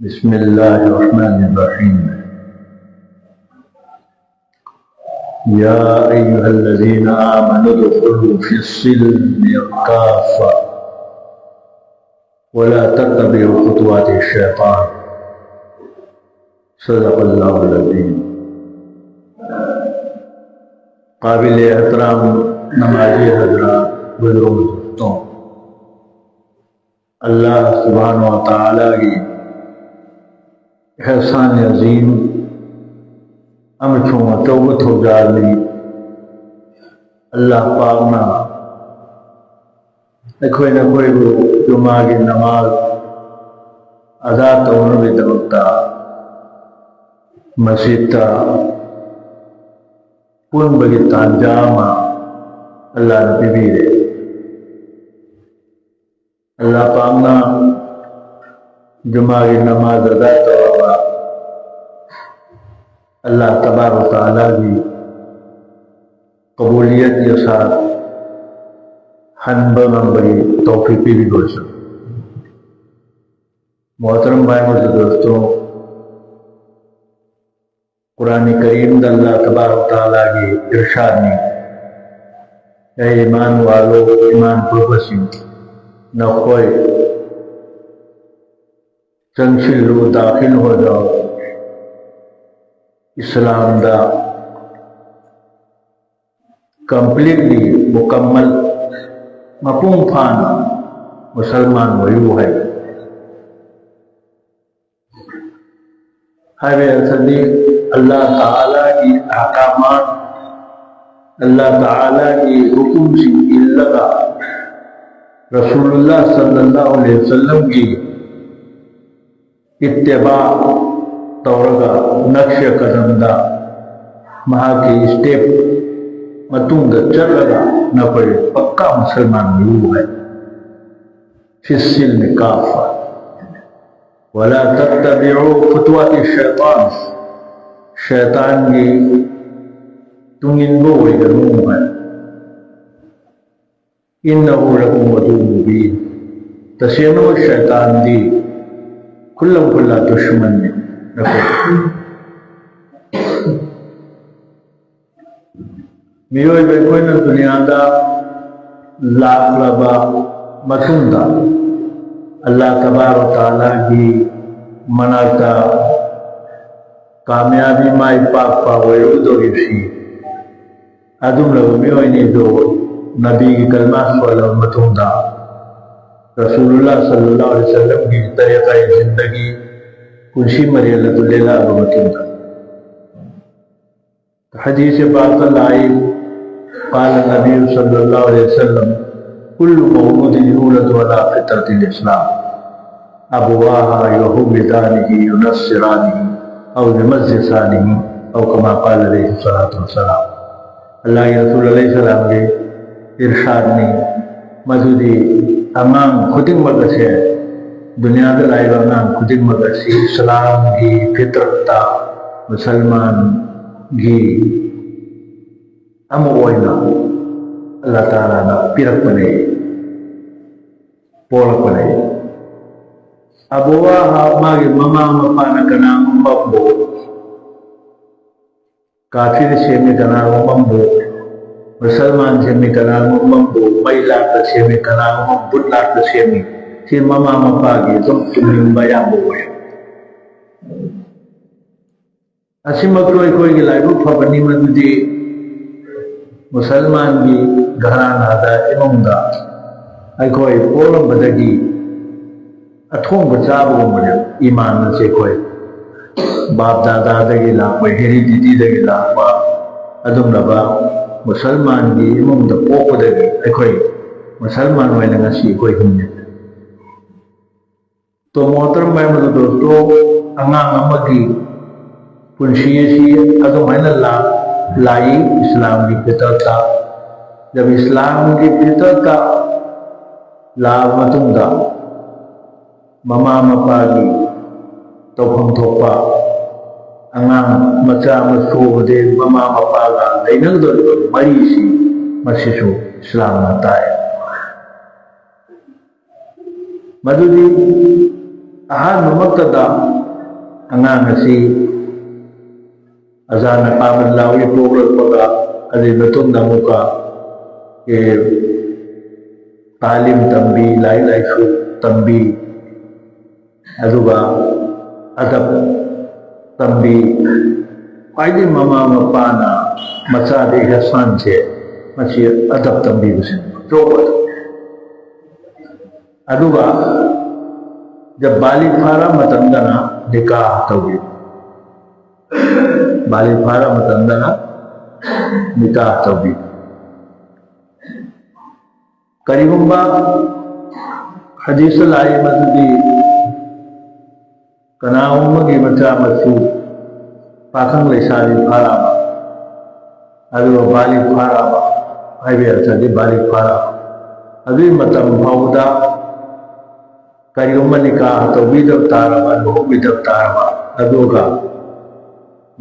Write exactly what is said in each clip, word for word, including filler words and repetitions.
بسم الله الرحمن الرحيم. يا أيها الذين آمنوا ادخلوا في السلم كافة ولا تتبعوا خطوات الشيطان. صدق الله العظيم. قابل احترام نمازی حضرات، بزرگوں، دوستوں، اللہ سبحانہ و تعالیٰ کی احسان عظیم، امر چھوما چوبت ہو جارنی، اللہ پاک نا اکھوئی نہ کوئی کو جمعہ کی نماز ادا تو انہوں بھی دمتا مسیح تا پن بگی تانجام اللہ نبی بھی رہے۔ اللہ پاک نا جمعہ کی نماز ادا تو اللہ تبارک و تعالیٰ کی قبولیت یا ساتھ ہن بغم بری توفیقی بھی گوشم۔ محترم بھائی، مجھے دوستوں، قرآن کریم دا اللہ تبارک و تعالیٰ کی ارشاد نے، اے ایمان والو، ایمان پرپسی نخوئے، چنشلو داخل ہو جاؤ اسلام دا، کمپلیٹلی مکمل مفہوم پھان مسلمان ویو ہے۔ ہر ایسدی اللہ تعالیٰ کی احکامات، اللہ تعالیٰ کی حکم سی علگا، رسول اللہ صلی اللہ علیہ وسلم کی اتباع تورگا، نقش قدم دا مہا کی اسٹیپ متون دا چلگا نہ پڑے، پکا مسلمان ویو ہے۔ فی السلم کافہ ولا تتبعوا خطوات الشیطان، شیطان کی تنگن بو وی گنو ہے۔ انہ لکم عدو مبین، تسینو شیطان دی खुल्लम खुल्ला दुश्मन ने रखो। ꯃꯤꯑꯣꯏꯕ ꯑꯩꯈꯣꯏꯅ ꯗꯨꯅꯤꯌꯥꯗ ꯂꯥꯛꯂꯕ ꯃꯇꯨꯡꯗ, ꯑꯜꯂꯥ ꯇꯕꯥꯔꯛ ꯇꯥꯂꯥꯒꯤ ꯃꯅꯥꯛꯇ ꯀꯥꯃꯌꯥꯕꯤ, ꯃꯥꯏ ꯄꯥꯛꯄ ꯑꯣꯏꯔꯨꯗꯧꯔꯤꯕꯁꯤ ꯑꯗꯨꯝꯂꯕ ꯃꯤꯑꯣꯏꯅꯤꯗꯣ ꯅꯕꯤꯒꯤ ꯀꯜꯃꯥ ꯁꯣꯜꯂꯕ ꯃꯇꯨꯡꯗ, ꯔꯁꯨꯂꯨꯜꯂꯥ ꯁꯜꯂꯜꯂꯥꯍꯨ ꯑꯂꯩꯍꯤ ꯋꯁꯜꯂꯝꯒꯤ ꯇꯔꯤꯀꯥ ꯖꯤꯟꯗꯒꯤ ꯄꯨꯟꯁꯤ ꯃꯔꯦꯜ ꯑꯗꯨ ꯂꯦꯜꯂꯛꯑꯕ ꯃꯇꯨꯡꯗ꯫ ꯍꯗꯤꯁ ꯄꯥꯛꯇ ꯂꯥꯛꯏ, قال النبي صلى الله عليه وسلم: كل مولود يولد على فطرة الإسلام، أبواه يهودانه ينصرانه أو يمجسانه، أو كما قال عليه الصلاة والسلام. ꯑꯜꯂꯥꯍꯒꯤ ꯔꯁꯨꯜ ꯑꯂꯩꯍꯤ ꯁꯂꯥꯝꯒꯤ ꯏꯔꯁꯥꯗꯅꯤ ꯃꯗꯨꯗꯤ ꯑꯉꯥꯡ ꯈꯨꯗꯤꯡꯃꯛ ꯑꯁꯦ, ꯗꯨꯅꯤꯌꯥꯗ ꯂꯥꯛꯏꯕ ꯑꯉꯥꯡ ꯈꯨꯗꯤꯡꯃꯛ ꯑꯁꯤ ꯏꯁꯂꯥꯝꯒꯤ ꯐꯤꯇ꯭ꯔꯠꯇ, ꯃꯨꯁꯜꯃꯥꯟꯒꯤ ꯑꯃ ꯑꯣꯏꯅ ꯑꯜꯂꯥ ꯇꯥꯂꯥꯅ ꯄꯤꯔꯛꯄꯅꯦ, ꯄꯣꯛꯂꯛꯄꯅꯦ꯫ ꯑꯕꯋꯥꯍ, ꯃꯥꯒꯤ ꯃꯃꯥ ꯃꯄꯥꯅ ꯀꯅꯥꯒꯨꯝꯕꯕꯨ ꯀꯥꯐꯤꯔ ꯁꯦꯝꯃꯤ, ꯀꯅꯥꯒꯨꯝꯕ ꯑꯃꯕꯨ ꯃꯨꯁꯜꯃꯥꯟ ꯁꯦꯝꯃꯤ, ꯀꯅꯥꯒꯨꯝꯕ ꯑꯃꯕꯨ ꯃꯩ ꯂꯥꯠꯄ ꯁꯦꯝꯃꯤ, ꯀꯅꯥꯒꯨꯝꯕ ꯕꯨꯠ ꯂꯥꯠꯄ ꯁꯦꯝꯃꯤ꯫ ꯁꯤ ꯃꯃꯥ ꯃꯄꯥꯒꯤ ꯑꯗꯨꯝ ꯇꯨꯡꯅꯤꯡꯕ ꯑꯌꯥꯝꯕ ꯑꯣꯏ꯫ ꯑꯁꯤꯃꯛꯁꯨ ꯑꯩꯈꯣꯏꯒꯤ ꯂꯥꯏꯕꯛ ꯐꯕꯅꯤ, ꯃꯗꯨꯗꯤ ꯃꯨꯁꯜꯃꯥꯟꯒꯤ ꯘꯔꯥꯅꯥꯗ, ꯏꯃꯨꯡꯗ ꯑꯩꯈꯣꯏ ꯄꯣꯛꯂꯝꯕꯗꯒꯤ ꯑꯊꯣꯡꯕ ꯆꯥꯕꯒꯨꯝꯕꯅꯦꯕ꯫ ꯏꯃꯥꯟ ꯑꯁꯦ ꯑꯩꯈꯣꯏ ꯕꯥꯞ ꯗꯥꯗꯥꯗꯒꯤ ꯂꯥꯛꯄ, ꯍꯦꯔꯤꯗꯤꯇꯤꯗꯒꯤ ꯂꯥꯛꯄ ꯑꯗꯨꯒꯨꯝꯂꯕ ꯃꯨꯁꯜꯃꯥꯟꯒꯤ ꯏꯃꯨꯡꯗ ꯄꯣꯛꯄꯗꯒꯤ ꯑꯩꯈꯣꯏ ꯃꯨꯁꯜꯃꯥꯟ ꯑꯣꯏꯅ ꯉꯁꯤ ꯑꯩꯈꯣꯏ ꯍꯤꯡꯉꯤ꯫ ꯇꯣ ꯃꯣꯍꯇꯔꯝ ꯃꯍꯃꯨꯗ ꯗꯣꯁꯇꯣ, ꯑꯉꯥꯡ ꯑꯃꯒꯤ ꯄꯨꯟꯁꯤ ꯑꯁꯤ ꯑꯗꯨꯃꯥꯏꯅ ꯂꯥꯛ-, ꯂꯥꯛꯏ ꯏꯁꯂꯥꯝꯒꯤ ꯐꯤꯇꯔꯇ꯫ ꯖꯕ ꯏꯁꯂꯥꯝꯒꯤ ꯐꯤꯇꯔꯇ ꯂꯥꯛꯑꯕ ꯃꯇꯨꯡꯗ, ꯃꯃꯥ ꯃꯄꯥꯒꯤ ꯇꯧꯐꯝ ꯊꯣꯛꯄ, ꯑꯉꯥꯡ ꯃꯆꯥ ꯃꯁꯨ ꯑꯃꯗꯤ ꯃꯃꯥ ꯃꯄꯥꯒ ꯂꯩꯅꯒꯗꯧꯔꯤꯕ ꯃꯔꯤꯁꯤ, ꯃꯁꯤꯁꯨ ꯏꯁꯂꯥꯝꯅ ꯇꯥꯛꯑꯦ꯫ ꯃꯗꯨꯗꯤ ꯑꯍꯥꯟꯕꯃꯛꯇꯗ ꯑꯉꯥꯡ ꯑꯁꯤ ꯑꯖꯥꯅ ꯄꯥꯕ ꯂꯥꯎꯏ ꯄꯣꯛꯂꯛꯄꯒ, ꯑꯗꯨꯒꯤ ꯃꯇꯨꯡꯗ ꯑꯃꯨꯛꯀ, ꯑꯦ, ꯇꯥꯂꯤꯝ ꯇꯝꯕꯤ, ꯂꯥꯏꯔꯤꯛ ꯂꯥꯏꯁꯨ ꯇꯝꯕꯤ, ꯑꯗꯨꯒ ꯑꯗꯕ ꯇꯝꯕꯤ꯫ ꯈ꯭ꯋꯥꯏꯗꯒꯤ ꯃꯃꯥ ꯃꯄꯥꯅ ꯃꯆꯥꯗ ꯏꯍꯁꯥꯟꯁꯦ, ꯃꯁꯤ ꯑꯗꯕ ꯇꯝꯕꯤꯕꯁꯤꯅꯤ ꯑꯆꯧꯕ ꯑꯗꯕ꯫ ꯑꯗꯨꯒ ꯕꯥꯂꯤ ꯐꯥꯔ ꯃꯇꯝꯗꯅ ꯅꯤꯀꯥ ꯇꯧꯕꯤ꯫ ꯕꯥꯂꯤ ꯐꯥꯔ ꯃꯇꯝꯗꯅ ꯅꯤꯀꯥ ꯇꯧꯕꯤ꯫ ꯀꯔꯤꯒꯨꯝꯕ ꯍꯗꯤꯁꯇ ꯂꯥꯛꯏ ꯃꯗꯨꯗꯤ ꯀꯅꯥꯒꯨꯝꯕꯒꯤ ꯃꯆꯥ ꯃꯁꯨ ꯄꯥꯈꯪ ꯂꯩꯁꯥꯕꯤ ꯐꯥꯔꯛꯑꯕ, ꯑꯗꯨꯒ ꯕꯥꯂꯤ ꯐꯥꯔꯛꯑꯕ, ꯍꯥꯏꯕ ꯌꯥꯗ꯭ꯔꯗꯤ ꯕꯥꯂꯤ ꯐꯥꯔꯛꯑꯕ, ꯑꯗꯨꯒꯤ ꯃꯇꯝ ꯐꯥꯎꯕꯗ ꯀꯔꯤꯒꯨꯝꯕ ꯅꯤꯀꯥ ꯇꯧꯕꯤꯗꯕ ꯇꯥꯔꯕ, ꯂꯨꯍꯣꯡꯕꯤꯗꯕ ꯇꯥꯔꯕ, ꯑꯗꯨꯒ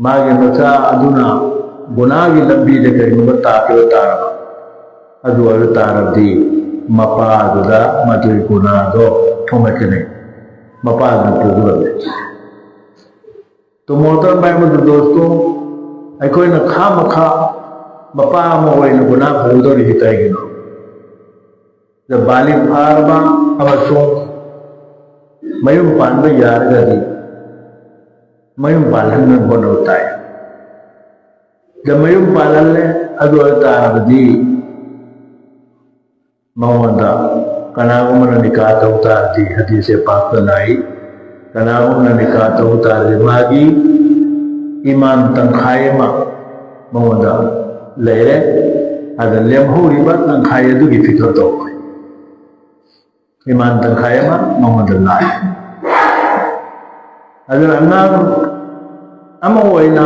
ꯃꯥꯒꯤ ꯃꯆꯥ ꯑꯗꯨꯅ ꯒꯨꯅꯥꯒꯤ ꯂꯝꯕꯤꯗ ꯀꯔꯤꯒꯨꯝꯕ ꯇꯥꯈꯤꯕ ꯇꯥꯔꯕ, ꯑꯗꯨ ꯑꯣꯏꯕ ꯇꯥꯔꯕꯗꯤ ꯃꯄꯥꯗꯨꯗ ꯃꯗꯨꯒꯤ ꯒꯨꯅꯥꯗꯣ ꯊꯣꯡꯂꯛꯀꯅꯤ, ꯃꯄꯥꯗꯨꯅ ꯄꯨꯒꯗꯕꯅꯤ꯫ ꯇꯨꯃꯣꯇꯔ ꯃꯥꯏꯕꯗꯨ ꯗꯣꯁꯇꯣ, ꯑꯩꯈꯣꯏꯅ ꯈꯥꯃꯈꯥ ꯃꯄꯥ ꯑꯃ ꯑꯣꯏꯅ ꯒꯨꯅꯥ ꯄꯨꯒꯗꯧꯔꯤꯁꯤ ꯀꯔꯤꯒꯤꯅꯣ? ꯕꯥꯂꯤ ꯐꯥꯔꯕ ꯑꯃꯁꯨꯡ ꯃꯌꯨꯝ ꯄꯥꯟꯕ ꯌꯥꯔꯒꯗꯤ ꯃꯌꯨꯝ ꯄꯥꯜꯍꯟꯅꯕ ꯍꯣꯠꯅꯕ ꯇꯥꯏ꯫ ꯗ ꯃꯌꯨꯝ ꯄꯥꯜꯍꯜꯂꯦ, ꯑꯗꯨ ꯑꯣꯏ ꯇꯥꯔꯕꯗꯤ ꯃꯉꯣꯟꯗ ꯀꯅꯥꯒꯨꯝꯕꯅ ꯅꯤꯀꯥ ꯇꯧ ꯇꯥꯔꯗꯤ ꯍꯗꯤꯁꯦ ꯄꯥꯛꯇ ꯂꯥꯛꯏ, ꯀꯅꯥꯒꯨꯝꯕꯅ ꯅꯤꯀꯥ ꯇꯧ ꯇꯥꯔꯗꯤ ꯃꯥꯒꯤ ꯏꯃꯥꯟ ꯇꯪꯈꯥꯏ ꯑꯃ ꯃꯉꯣꯟꯗ ꯂꯩꯔꯦ꯫ ꯑꯗ ꯂꯦꯝꯍꯧꯔꯤꯕ ꯇꯪꯈꯥꯏ ꯑꯗꯨꯒꯤ ꯐꯤꯀꯔ ꯇꯧꯕ꯫ ꯏꯃꯥꯟ ꯇꯪꯈꯥꯏ ꯑꯃ ꯃꯉꯣꯟꯗ ꯂꯥꯛꯑꯦ꯫ ꯑꯗꯨꯅ ꯑꯉꯥꯡ ꯑꯃ ꯑꯣꯏꯅ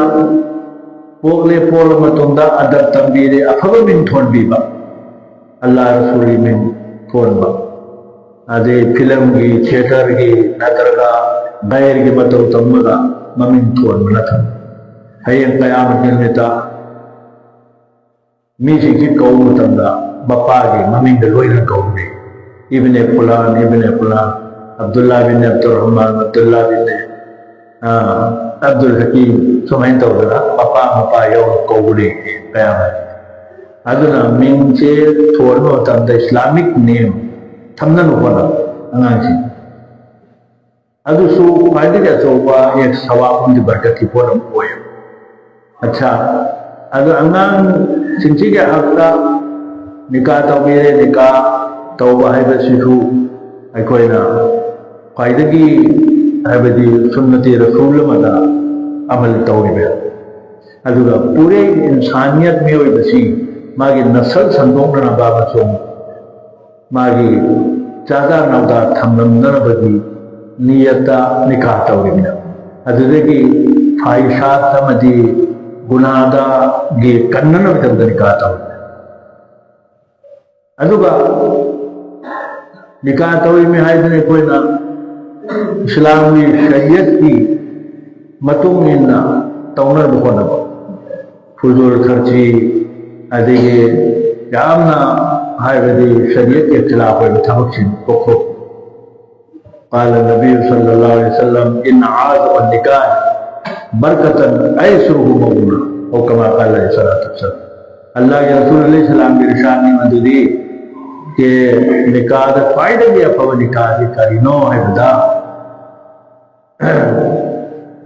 ꯄꯣꯛꯂꯦ, ꯄꯣꯛꯂ ꯃꯇꯨꯡꯗ ꯑꯗꯕ ꯇꯝꯕꯤꯔꯦ, ꯑꯐꯕ ꯃꯤꯡ ꯊꯣꯟꯕꯤꯕ, ꯑꯜꯂꯥ ꯔꯁꯨꯜꯒꯤ ꯃꯤꯡ ꯊꯣꯟꯕ, ꯑꯗꯩ ꯐꯤꯂꯝꯒꯤ, ꯊꯤꯌꯦꯇꯔꯒꯤ ꯅꯠꯇ꯭ꯔꯒ ꯒꯥꯏꯔꯒꯤ ꯃꯇꯧ ꯇꯝꯃꯒ ꯃꯃꯤꯡ ꯊꯣꯟꯕ ꯅꯠꯇꯕ꯫ ꯍꯌꯦꯡ ꯀꯌꯥꯃꯠ ꯅꯨꯃꯤꯠꯇ ꯃꯤꯁꯤꯡꯁꯤ ꯀꯧꯕ ꯃꯇꯝꯗ ꯃꯄꯥꯒꯤ ꯃꯃꯤꯡꯗ ꯂꯣꯏꯅ ꯀꯧꯒꯅꯤ, ꯏꯕꯅꯦ ꯐꯨꯂꯥꯟ, ꯏꯕꯅꯦ ꯐꯨꯂꯥꯟ꯫ ꯑꯕꯗꯨꯜꯂꯥ ꯕꯤꯟ ꯑꯕꯗꯨꯔ ꯔꯍꯃꯥꯟ, ꯑꯕꯗꯨꯜꯂꯥ ꯕꯤꯟ, ꯑ, ꯑꯕꯗꯨꯜ ꯍꯀꯤꯝ, ꯁꯨꯃꯥꯏꯅ ꯇꯧꯗꯅ ꯃꯄꯥ ꯃꯄꯥ ꯌꯧꯅ ꯀꯧꯕꯅꯤ ꯀꯌꯥꯃ꯫ ꯑꯗꯨꯅ ꯃꯤꯡꯁꯦ ꯊꯣꯟꯕ ꯃꯇꯝꯗ ꯏꯁꯂꯥꯃꯤꯛ ꯅꯦꯝ ꯊꯝꯅꯕ ꯍꯣꯠꯅꯕ ꯑꯉꯥꯡꯁꯤꯡ꯫ ꯑꯗꯨꯁꯨ ꯈ꯭ꯋꯥꯏꯗꯒꯤ ꯑꯆꯧꯕ ꯍꯦꯛ ꯁꯋꯥꯕ ꯑꯃꯗꯤ ꯕꯔꯀꯠꯀꯤ ꯄꯣꯠ ꯑꯃ ꯑꯣꯏꯌꯦꯕ꯫ ꯑꯠꯁꯥ, ꯑꯗꯣ ꯑꯉꯥꯡꯁꯤꯡꯁꯤꯒꯤ ꯍꯛꯇ ꯅꯤꯀꯥ ꯇꯧꯕꯤꯔꯦ, ꯅꯤꯀꯥ ꯇꯧꯕ ꯍꯥꯏꯕꯁꯤꯁꯨ ꯑꯩꯈꯣꯏꯅ ꯈ꯭ꯋꯥꯏꯗꯒꯤ, ꯍꯥꯏꯕꯗꯤ ꯁꯨꯟꯅꯇꯦ ꯔꯁꯨꯜ ꯑꯃꯗ ꯑꯃꯜ ꯇꯧꯔꯤꯕ꯫ ꯑꯗꯨꯒ ꯄꯨꯔꯦ ꯏꯟꯁꯥꯅꯤꯌꯠ ꯃꯤꯑꯣꯏꯕꯁꯤ ꯃꯥꯒꯤ ꯅꯁꯜ ꯁꯟꯗꯣꯛꯅꯅꯕ ꯑꯃꯁꯨꯡ ꯃꯥꯒꯤ ꯆꯥꯗꯥ ꯅꯥꯎꯗꯥ ꯊꯝꯂꯝꯅꯅꯕꯒꯤ ꯅꯤꯌꯠꯇ ꯅꯤꯀꯥ ꯇꯧꯔꯤꯕꯅꯤ꯫ ꯑꯗꯨꯗꯒꯤ ꯐꯥꯍꯤꯁꯥꯠ ꯑꯃꯗꯤ ꯒꯨꯅꯥꯗꯒꯤ ꯀꯟꯅꯅꯕꯒꯤꯗꯃꯛꯇ ꯅꯤꯀꯥ ꯇꯧꯔꯤꯕꯅꯤ꯫ ꯑꯗꯨꯒ ꯅꯤꯀꯥ ꯇꯧꯔꯤꯃꯤ ꯍꯥꯏꯗꯅ ꯑꯩꯈꯣꯏꯅ ꯏꯁꯂꯥꯝꯒꯤ ꯁꯔꯤꯌꯠꯀꯤ ꯃꯇꯨꯡ ꯏꯟꯅ ꯇꯧꯅꯕ ꯍꯣꯠꯅꯕ, ꯐꯨꯖꯨꯜ ꯈꯔꯆꯤ, ꯑꯗꯒꯤ ꯌꯥꯝꯅ, ꯍꯥꯏꯕꯗꯤ ꯁꯔꯤꯌꯠꯀꯤ ꯈꯤꯂꯥꯐ ꯑꯣꯏꯕ ꯊꯕꯛꯁꯤꯡ ꯇꯣꯛꯊꯣꯛ꯫ قال النبي صلى الله عليه وسلم: إن أعظم النكاح بركة أيسره مؤونة، أو كما قال عليه الصلاة والسلام. ꯑꯜꯂꯥꯍꯒꯤ ꯔꯁꯨꯜ ꯑꯂꯩꯍꯤ ꯁꯂꯥꯝꯒꯤ ꯏꯔꯁꯥꯗꯅꯤ ꯃꯗꯨꯗꯤ, ꯀꯦ ꯅꯤꯀꯥꯗ ꯈ꯭ꯋꯥꯏꯗꯒꯤ ꯑꯐꯕ ꯅꯤꯀꯥꯗꯤ ꯀꯔꯤꯅꯣ ꯍꯥꯏꯕꯗ,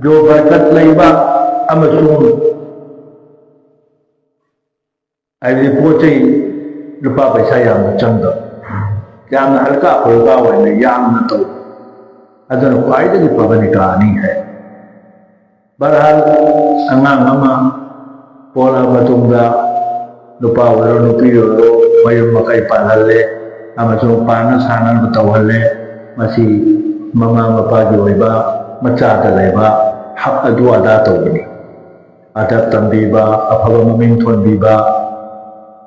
ꯖꯣ ꯕꯔꯀꯠ ꯂꯩꯕ ꯑꯃꯁꯨꯡ, ꯍꯥꯏꯕꯗꯤ ꯄꯣꯠ ꯆꯩ, ꯂꯨꯄꯥ ꯄꯩꯁꯥ ꯌꯥꯝꯅ ꯆꯪꯗꯕ, ꯌꯥꯝꯅ ꯍꯜꯀꯥ ꯐꯨꯜꯀꯥ ꯑꯣꯏꯅ ꯌꯥꯝꯅ ꯇꯧꯕ, ꯑꯗꯨꯅ ꯈ꯭ꯋꯥꯏꯗꯒꯤ ꯐꯕ ꯅꯤꯀꯥꯅꯤ ꯍꯥꯏ꯫ ꯕꯍꯔꯍꯥꯜ, ꯑꯉꯥꯡ ꯑꯃ ꯄꯣꯛꯂꯕ ꯃꯇꯨꯡꯗ ꯅꯨꯄꯥ ꯑꯣꯏꯔꯣ ꯅꯨꯄꯤ ꯑꯣꯏꯔꯣ ꯃꯌꯨꯝ ꯃꯀꯩ ꯄꯥꯜꯍꯜꯂꯦ ꯑꯃꯁꯨꯡ ꯄꯥꯟꯅ ꯁꯥꯟꯅꯕ ꯇꯧꯍꯜꯂꯦ꯫ ꯃꯁꯤ ꯃꯃꯥ ꯃꯄꯥꯒꯤ ꯑꯣꯏꯕ ꯃꯆꯥꯗ ꯂꯩꯕ ꯍꯛ ꯑꯗꯨ ꯑꯗꯥ ꯇꯧꯕꯅꯤ꯫ ꯑꯗꯕ ꯇꯝꯕꯤꯕ, ꯑꯐꯕ ꯃꯃꯤꯡ ꯊꯣꯟꯕꯤꯕ,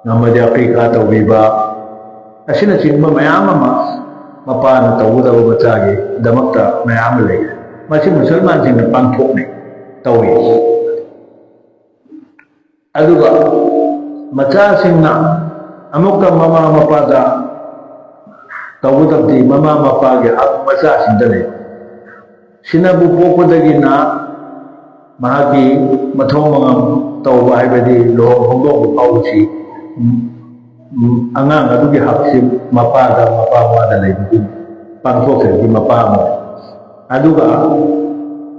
ꯑꯃꯗꯤ ꯑꯀꯤꯀꯥ ꯇꯧꯕꯤꯕ, ꯑꯁꯤꯅꯆꯤꯡꯕ ꯃꯌꯥꯝ ꯑꯃ ꯃꯄꯥꯅ ꯇꯧꯒꯗꯕ ꯃꯆꯥꯒꯤꯗꯃꯛꯇ ꯃꯌꯥꯝ ꯑꯃ ꯂꯩ꯫ ꯃꯁꯤ ꯃꯨꯁꯜꯃꯥꯟꯁꯤꯡꯅ ꯄꯥꯡꯊꯣꯛꯅꯩ, ꯇꯧꯏ꯫ ꯑꯗꯨꯒ ꯃꯆꯥꯁꯤꯡꯅ ꯑꯃꯨꯛꯀ ꯃꯃꯥ ꯃꯄꯥꯗ ꯇꯧꯒꯗꯕꯗꯤ ꯃꯃꯥ ꯃꯄꯥꯒꯤ ꯍꯛ ꯃꯆꯥꯁꯤꯡꯗ ꯂꯩ꯫ ꯁꯤꯅꯕꯨ ꯄꯣꯛꯄꯗꯒꯤꯅ ꯃꯍꯥꯛꯀꯤ ꯃꯊꯧ ꯃꯉꯝ ꯇꯧꯕ, ꯍꯥꯏꯕꯗꯤ ꯂꯨꯍꯣꯡ ꯈꯣꯡꯗꯣꯡꯕ ꯐꯥꯎꯕꯁꯤ, ꯎꯝ, ꯎꯝ, ꯑꯉꯥꯡ ꯑꯗꯨꯒꯤ ꯍꯛꯁꯤ ꯃꯄꯥꯗ, ꯃꯄꯥ ꯃꯃꯥꯗ ꯂꯩꯕꯒꯤ ꯄꯥꯡꯊꯣꯛꯈ꯭ꯔꯗꯤ ꯃꯄꯥ ꯑꯃ꯫ ꯑꯗꯨꯒ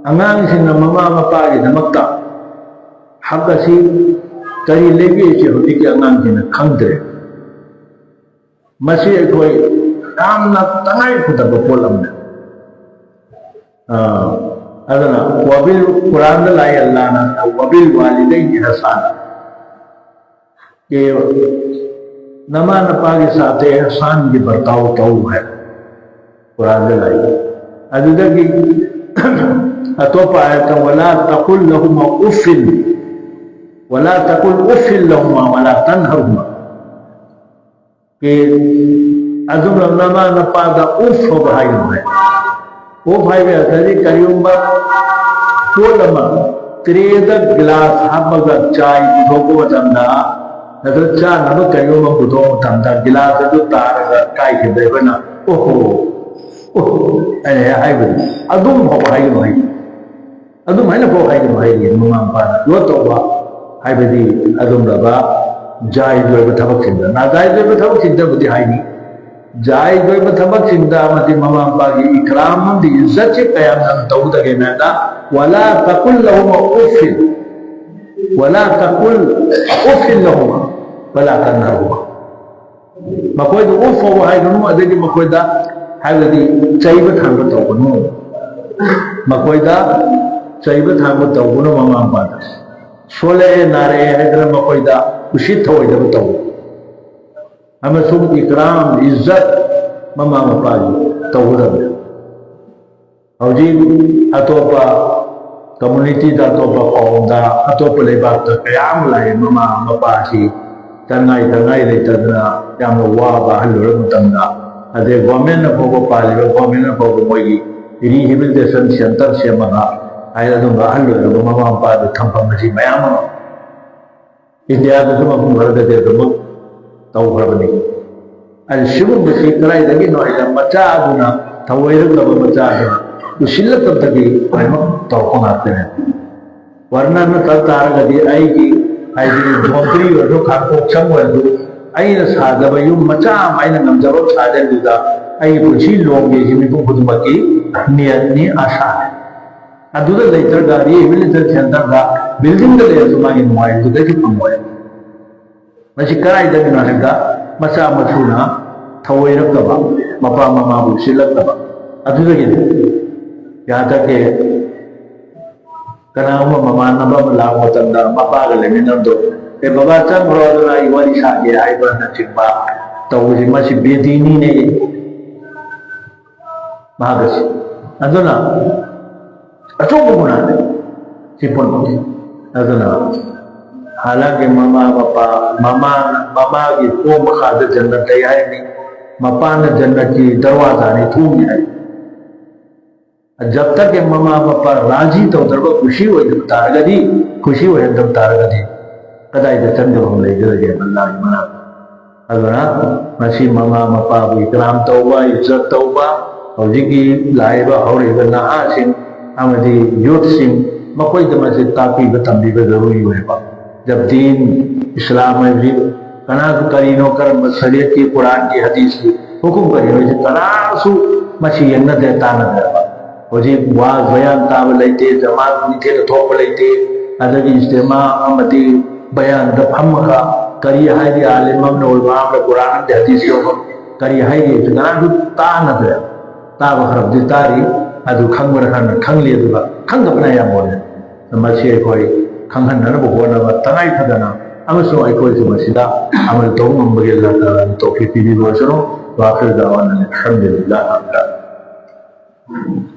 ꯑꯉꯥꯡꯁꯤꯡꯅ ꯃꯃꯥ ꯃꯄꯥꯒꯤꯗꯃꯛꯇ ꯍꯛ ꯑꯁꯤ ꯀꯔꯤ ꯂꯩꯒꯦꯁꯦ ꯍꯧꯖꯤꯛꯀꯤ ꯑꯉꯥꯡꯁꯤꯡꯅ ꯈꯪꯗ꯭ꯔꯦ꯫ ꯃꯁꯤ ꯑꯩꯈꯣꯏ ꯌꯥꯝꯅ ꯇꯉꯥꯏ ꯐꯗꯕ ꯄꯣꯠ ꯑꯃꯅꯤ꯫ ꯑꯥ, ꯑꯗꯨꯅ ꯋꯥꯕꯤꯜ, ꯀꯨꯔꯥꯟꯗ ꯂꯥꯛꯏ ꯑꯜꯂꯥꯍꯅ "ꯋꯥꯕꯤꯜ ꯋꯥꯂꯤꯗꯩꯅꯤ ꯏꯍꯁꯥꯅ", ꯑꯦ, ꯅꯃꯥ ꯅꯄꯥꯒꯤ ꯁꯥꯊꯦ ꯏꯍꯁꯥꯟꯒꯤ ꯕꯔꯇꯥꯎ ꯇꯧ ꯍꯥꯏ ꯀꯨꯔꯥꯟꯗ ꯂꯥꯛꯏ꯫ ꯑꯗꯨꯗꯒꯤ ꯑꯇꯣꯞꯄ ꯑꯥꯌꯠꯇ "ꯋꯂꯥ ꯇꯥꯀꯨꯜ ꯂꯍꯨꯃ ꯎꯐꯤꯟ, ꯋꯂꯥ ꯇꯥꯀꯨꯜ ꯎꯐꯤꯜ ꯂꯍꯨꯃ ꯋꯂꯥ ꯇꯟꯍꯔꯍꯨꯃ"꯫ ꯀꯤ ꯑꯗꯨꯝꯅ ꯅꯃꯥ ꯅꯄꯥꯗ ꯎꯐ ꯐꯥꯎꯕ ꯍꯥꯏꯒꯅꯨ ꯍꯥꯏ꯫ ꯎꯐ ꯍꯥꯏꯕ ꯑꯗꯨꯗꯤ ꯀꯔꯤꯒꯨꯝꯕ ꯄꯣꯠ ꯑꯃ, ꯇ꯭ꯔꯦꯗ ꯒ꯭ꯂꯥꯁ ꯍꯥꯞꯄꯒ ꯆꯥꯏ ꯄꯨꯊꯣꯛꯄ ꯃꯇꯝꯗ, ꯅꯠꯇ꯭ꯔꯒ ꯆꯥꯅꯕ ꯀꯔꯤꯒꯨꯝꯕ ꯄꯨꯊꯣꯛꯄ ꯃꯇꯝꯗ ꯒ꯭ꯂꯥꯁ ꯑꯗꯨ ꯇꯥꯔꯒ ꯀꯥꯏꯈꯤꯕꯗ ꯑꯩꯈꯣꯏꯅ "ꯑꯣꯍꯣ, ꯑꯣꯍꯣ" ꯍꯥꯏꯅ ꯍꯦꯛ ꯍꯥꯏꯕꯗꯣ, ꯑꯗꯨꯝ ꯐꯥꯎꯕ ꯍꯥꯏꯒꯅꯨ ꯍꯥꯏ꯫ ꯑꯗꯨꯝ ꯍꯥꯏꯅ ꯐꯥꯎ ꯍꯥꯏꯒꯅꯨ ꯍꯥꯏꯔꯤ ꯃꯃꯥ ꯃꯄꯥꯅ꯫ ꯌꯣꯠ ꯇꯧꯕ ꯍꯥꯏꯕꯗꯤ ꯑꯗꯨꯝꯂꯕ ꯖꯥꯏꯖ ꯑꯣꯏꯕ ꯊꯕꯛꯁꯤꯡꯗ, ꯅꯥꯖꯥꯏꯖ ꯑꯣꯏꯕ ꯊꯕꯛꯁꯤꯡꯗꯕꯨꯗꯤ ꯍꯥꯏꯅꯤ꯫ ꯖꯥꯏꯖ ꯑꯣꯏꯕ ꯊꯕꯛꯁꯤꯡꯗ ꯑꯃꯗꯤ ꯃꯃꯥ ꯃꯄꯥꯒꯤ ꯏꯀ꯭ꯔꯥꯝ ꯑꯃꯗꯤ ꯏꯖꯠꯁꯦ ꯀꯌꯥꯝ ꯌꯥꯝ ꯇꯧꯒꯗꯒꯦ ꯍꯥꯏꯕꯗ, "ꯋꯂꯥ ꯇꯥꯀꯨꯜ ꯂꯍꯨꯃ ꯎꯐꯤꯟ, ꯋꯂꯥ ꯇꯥꯀꯨꯜ ꯎꯐꯤꯟ ꯂꯍꯨꯃ, ꯋꯂꯥ ꯇꯟꯍꯔꯍꯨꯃ"꯫ ꯃꯈꯣꯏꯗ ꯎꯐ ꯐꯥꯎꯕ ꯍꯥꯏꯒꯅꯨ, ꯑꯗꯒꯤ ꯃꯈꯣꯏꯗ, ꯍꯥꯏꯕꯗꯤ, ꯆꯩꯕ ꯊꯥꯡꯕ ꯇꯧꯒꯅꯨ꯫ ꯃꯈꯣꯏꯗ ꯆꯩꯕ ꯊꯥꯡꯕ ꯇꯧꯒꯅꯨ꯫ ꯃꯃꯥ ꯃꯄꯥꯗ ꯁꯣꯜꯂꯛꯑꯦ, ꯅꯥꯔꯛꯑꯦ ꯍꯥꯏꯗꯅ ꯃꯈꯣꯏꯗ ꯎꯁꯤꯠ ꯊꯑꯣꯏꯗꯕ ꯇꯧꯒꯅꯨ꯫ ꯑꯃꯁꯨꯡ ꯏꯀ꯭ꯔꯥꯝ, ꯏꯖꯠ, ꯃꯃꯥ ꯃꯄꯥꯒꯤ ꯇꯧꯒꯗꯕꯅꯤ꯫ ꯍꯧꯖꯤꯛ ꯑꯇꯣꯞꯄ ꯀꯝꯃꯨꯅꯤꯇꯤꯗ, ꯑꯇꯣꯞꯄ ꯀꯧꯝꯗ, ꯑꯇꯣꯞꯄ ꯂꯩꯕꯥꯛꯇ ꯀꯌꯥ ꯑꯃ ꯂꯥꯛꯏ꯫ ꯃꯃꯥ ꯃꯄꯥꯁꯤ ꯆꯪꯉꯥꯏ ꯊꯛꯉꯥꯏ ꯂꯩꯇꯗꯅ ꯌꯥꯝꯅ ꯋꯥꯕ, ꯑꯍꯜ ꯑꯣꯏꯔꯕ ꯃꯇꯝꯗ, ꯑꯗꯩ ꯒꯣꯔꯃꯦꯟꯅ ꯐꯥꯎꯕ, ꯄꯥꯜꯂꯤꯕ ꯒꯣꯔꯃꯦꯟꯅ ꯐꯥꯎꯕ ꯃꯣꯏꯒꯤ ꯔꯤꯍꯦꯕꯤꯂꯤꯇꯦꯁꯟ ꯁꯦꯟꯇꯔ ꯁꯦꯝꯃꯒ ꯍꯥꯏ, ꯑꯗꯨꯝꯕ ꯑꯍꯜ ꯑꯣꯏꯔꯕ ꯃꯃꯥ ꯃꯄꯥꯗ ꯊꯝꯐꯝ ꯑꯁꯤ ꯃꯌꯥꯝ ꯑꯃ ꯏꯟꯗꯤꯌꯥꯗꯁꯨ ꯃꯐꯝ ꯈꯔꯗꯗꯤ ꯑꯗꯨꯃꯛ ꯇꯧꯈ꯭ꯔꯕꯅꯤ꯫ ꯑꯗꯨ ꯁꯤꯒꯨꯝꯕꯁꯤ ꯀꯗꯥꯏꯗꯒꯤꯅꯣ ꯍꯥꯏꯗ, ꯃꯆꯥ ꯑꯗꯨꯅ, ꯊꯧꯑꯣꯏꯔꯛꯂꯕ ꯃꯆꯥ ꯑꯗꯨꯅ ꯎꯁꯤꯜꯂꯛꯇꯕꯗꯒꯤ ꯂꯣꯏꯅꯃꯛ ꯇꯧꯔꯛꯄ ꯉꯥꯛꯇꯅꯦ꯫ ꯋꯥꯔꯅꯔꯅ ꯇꯧ ꯇꯥꯔꯒꯗꯤ ꯑꯩꯒꯤ, ꯍꯥꯏꯗꯤ, ꯕꯣꯟꯗ꯭ꯔꯤ ꯑꯣꯏꯔꯁꯨ, ꯈꯥꯡꯄꯣꯛꯁꯪ ꯑꯣꯏꯔꯁꯨ, ꯑꯩꯅ ꯁꯥꯖꯕ ꯌꯨꯝ ꯃꯆꯥ ꯑꯃ, ꯑꯩꯅ ꯉꯝꯖꯕ ꯑꯃ ꯁꯥꯖꯕꯗꯨꯗ ꯑꯩꯒꯤ ꯄꯨꯟꯁꯤ ꯂꯣꯡꯒꯦꯁꯤ ꯃꯤꯄꯨꯝ ꯈꯨꯗꯤꯡꯃꯛꯀꯤ ꯅꯤꯌꯠꯅꯤ, ꯑꯥꯁꯥꯅꯤ꯫ ꯑꯗꯨꯗ ꯂꯩꯇ꯭ꯔꯒ, rehabilitation centerꯗ, buildingꯗ ꯂꯩꯔꯁꯨ ꯃꯥꯒꯤ ꯅꯨꯡꯉꯥꯏꯕꯗꯨ ꯀꯩꯁꯨ ꯐꯪꯉꯣꯏ꯫ ꯃꯁꯤ ꯀꯗꯥꯏꯗꯒꯤꯅꯣ ꯍꯥꯏꯕꯗ, ꯃꯆꯥ ꯃꯁꯨꯅ ꯊꯧꯑꯣꯏꯔꯛꯇꯕ, ꯃꯄꯥ ꯃꯃꯥꯕꯨ ꯎꯁꯤꯜꯂꯛꯇꯕ, ꯑꯗꯨꯗꯒꯤꯅꯤ꯫ ꯌꯥꯗꯒꯦ, ꯀꯅꯥꯒꯨꯝꯕ ꯃꯃꯥꯟꯅꯕ ꯑꯃ ꯂꯥꯛꯄ ꯃꯇꯝꯗ ꯃꯄꯥꯒ ꯂꯩꯃꯤꯟꯅꯕꯗꯣ, "ꯑꯦ ꯕꯕꯥ, ꯆꯪꯈ꯭ꯔꯣ, ꯑꯗꯨꯅ ꯑꯩ ꯋꯥꯔꯤ ꯁꯥꯒꯦ" ꯍꯥꯏꯕꯅꯆꯤꯡꯕ ꯇꯧꯕꯁꯤ, ꯃꯁꯤ ꯕꯦꯗꯤꯅꯤꯅꯦ꯫ ꯃꯍꯥꯛ ꯑꯁꯤ, ꯑꯗꯨꯅ ꯑꯆꯧꯕ ꯒꯨꯅꯥꯅꯤ ꯁꯤ ꯄꯨꯝꯅꯃꯛꯁꯤ꯫ ꯑꯗꯨꯅ ꯍꯥꯂꯥꯟꯒꯤ ꯃꯃꯥ ꯃꯄꯥ, ꯃꯃꯥ, ꯃꯃꯥꯒꯤ ꯈꯣꯡ ꯃꯈꯥꯗ ꯖꯟꯅꯠ ꯂꯩ ꯍꯥꯏꯔꯤꯅꯤ, ꯃꯄꯥꯅ ꯖꯟꯅꯠꯀꯤ ꯗꯔꯋꯥꯖꯥꯅꯤ, ꯊꯣꯡꯅꯤ ꯍꯥꯏꯔꯤ꯫ ꯖꯕ ꯇꯛ ꯃꯃꯥ ꯃꯄꯥ ꯔꯥꯖꯤ ꯇꯧꯗ꯭ꯔꯕ, ꯈꯨꯁꯤ ꯑꯣꯏꯗꯕ ꯇꯥꯔꯒꯗꯤ, ꯈꯨꯁꯤ ꯑꯣꯏꯍꯟꯗꯕ ꯇꯥꯔꯒꯗꯤ, ꯀꯗꯥꯏꯗ ꯆꯪꯗꯕ ꯂꯩꯒꯗꯒꯦ ꯑꯜꯂꯥꯍꯒꯤ ꯃꯅꯥꯛꯇ? ꯑꯗꯨꯅ ꯃꯁꯤ ꯃꯃꯥ ꯃꯄꯥꯕꯨ ꯏꯀ꯭ꯔꯥꯝ ꯇꯧꯕ, ꯏꯖꯠ ꯇꯧꯕ, ꯍꯧꯖꯤꯛꯀꯤ ꯂꯥꯛꯏꯕ ꯍꯧꯔꯛꯏꯕ ꯅꯍꯥꯁꯤꯡ ꯑꯃꯗꯤ ꯌꯨꯠꯁꯤꯡ, ꯃꯈꯣꯏꯗ ꯃꯁꯤ ꯇꯥꯛꯄꯤꯕ ꯇꯝꯕꯤꯕ ꯖꯔꯨꯔꯤ ꯑꯣꯏꯕ꯫ ꯖꯕ ꯗꯤꯟ ꯏꯁꯂꯥꯝ ꯍꯥꯏꯕꯁꯤ ꯀꯅꯥ, ꯀꯔꯤꯅꯣ, ꯀꯔꯝꯕ ꯁꯔꯤꯌꯠꯀꯤ, ꯀꯨꯔꯥꯟꯒꯤ, ꯍꯗꯤꯁꯀꯤ ꯍꯨꯀꯨꯝ ꯀꯔꯤꯅꯣ ꯍꯥꯏꯁꯤ ꯀꯅꯥꯁꯨ ꯃꯁꯤ ꯌꯦꯡꯅꯗ꯭ꯔꯦ, ꯇꯥꯟꯅꯗ꯭ꯔꯦꯕ꯫ ꯍꯧꯖꯤꯛ ꯋꯥꯖ ꯕꯌꯥꯟ ꯇꯥꯕ ꯂꯩꯇꯦ, ꯖꯃꯥꯠ ꯃꯤꯊꯦꯜꯗ ꯊꯣꯛꯄ ꯂꯩꯇꯦ, ꯑꯗꯒꯤ ꯏꯖꯇꯤꯃꯥ ꯑꯃꯗꯤ ꯕꯌꯥꯟꯗ ꯐꯝꯃꯒ ꯀꯔꯤ ꯍꯥꯏꯔꯤ, ꯑꯥꯂꯤꯝ ꯑꯃꯅ, ꯑꯣꯏꯕ ꯑꯃꯅ, ꯀꯨꯔꯥꯟ ꯑꯃꯗꯤ ꯍꯗꯤꯁ ꯌꯧꯕ ꯀꯔꯤ ꯍꯥꯏꯔꯤ ꯍꯥꯏꯕꯁꯤ ꯀꯅꯥꯁꯨ ꯇꯥꯟꯅꯗ꯭ꯔꯦ꯫ ꯇꯥꯕ ꯈꯔꯕꯨꯗꯤ ꯇꯥꯔꯤ, ꯑꯗꯨ ꯈꯪꯕꯅ ꯈꯔꯅ ꯈꯪꯂꯤ, ꯑꯗꯨꯒ ꯈꯪꯗꯕꯅ ꯑꯌꯥꯝꯕ ꯑꯣꯏꯔꯦ꯫ ꯃꯁꯤ ꯑꯩꯈꯣꯏ ꯈꯪꯍꯟꯅꯅꯕ ꯍꯣꯠꯅꯕ ꯇꯉꯥꯏ ꯐꯗꯅ, ꯑꯃꯁꯨꯡ ꯑꯩꯈꯣꯏꯁꯨ ꯃꯁꯤꯗ ꯑꯃꯜ ꯇꯧꯕ ꯉꯝꯕꯒꯤ ꯑꯜꯂꯥꯍ ꯇꯥꯂꯥꯅ ꯇꯧꯐꯤꯛ ꯄꯤꯕꯤꯕ ꯑꯣꯏꯁꯅꯨ꯫ ꯋꯥꯈꯤꯔ ꯗꯥꯋꯥꯅ ꯑꯜꯍꯝꯗꯨꯂꯤꯜꯂꯥꯍ ꯔꯕꯤꯜ ꯑꯥꯂꯃꯤꯟ꯫